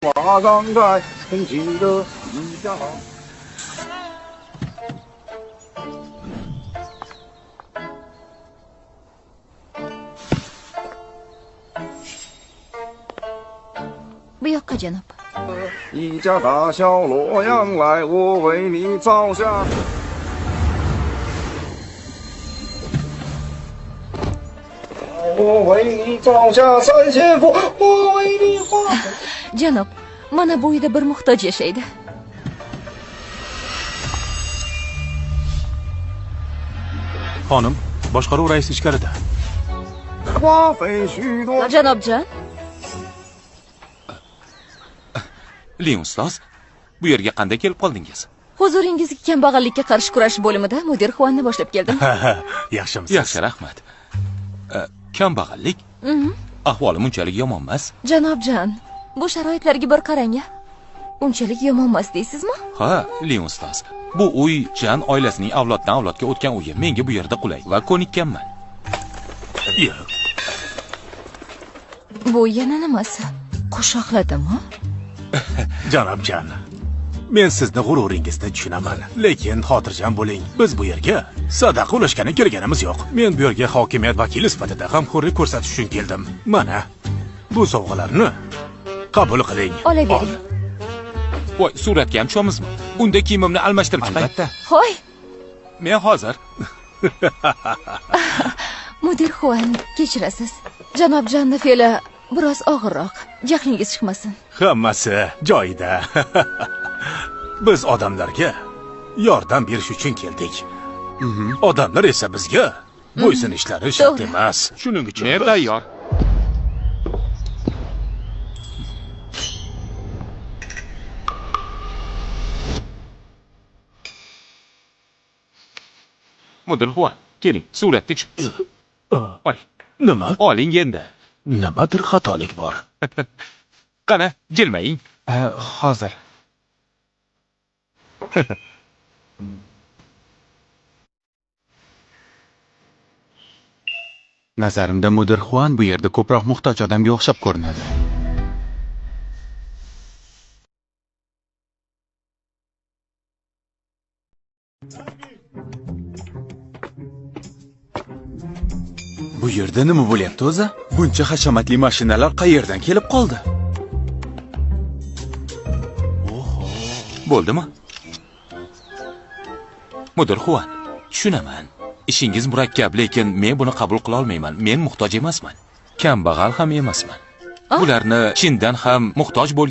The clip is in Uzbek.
话刚开，曾记得一家好。 Bu yoqqa janob. 一家大小洛阳来，我为你造下。我为你造下三千佛，我为你画。 Janob, mana bu uyda bir muhtoj yashaydi. Xonim, boshqaruv raisi ichkarida. 花费许多。 Janobjon. Ling ustoz, bu yerga qanday kelib qoldingiz? Huzuringizga kambag'allikka qarshi kurash bo'limida mudir Xuanni boshlab keldim. Yaxshimisiz? Yaxshi, rahmat. Kambag'allik? Ahvolim unchalik yomon emas. Janobjon, bu sharoitlarga bir qarang-a. Unchalik yomon emas deysizmi? Ha, Ling ustoz. Bu uy Jan oilasining avloddan avlodga o'tgan uyi. Menga bu yerda qulay va ko'nikkanman. Yo'q. Bu yana nimasi? Qushoqladimi? Janobjon, men sizni g'ururingizni tushunaman, lekin xotirjam bo'ling. Biz bu yerga sadaqa ulashgani kelganimiz yo'q. Men bu yerga hokimiyat vakili sifatida g'amxo'rlik ko'rsatish uchun keldim. Mana bu sovg'alarni qabul qiling. Olavering. Voy, suratga ham tushamizmi? Unda kiyimimni almashtirib chiqay. Albatta. Hoy. Men hozir. Mudir Xuan, kechirasiz. Janobjonni fe'li biroz og'irroq. Jahlingiz chiqmasin. Hammasi joyida. Biz odamlarga yordam berish uchun keldik. Odamlar esa bizga bo'ysunishlari shart emas. Shuning uchun men tayyor. Mudir Xuan, keling, suratga tushamiz. Oling. Nima? Oling endi. Nimadir xatolik bor. Qani, jilmaying. Hozir. Nazarimda mudir Xuan bu yerda ko'proq muhtoj odamga o'xshab ko'rinadi. Bu yerda nima bo'lyapti o'zi? Buncha hashamatli mashinalar qayerdan kelib qoldi? Oho. Bo'ldimi? Mudir Xuan, tushunaman. Ishingiz murakkab, lekin men buni qabul qila olmayman. Men muhtoj emasman. Kambag'al ham emasman. Bularni chindan ham muhtoj bo'lgan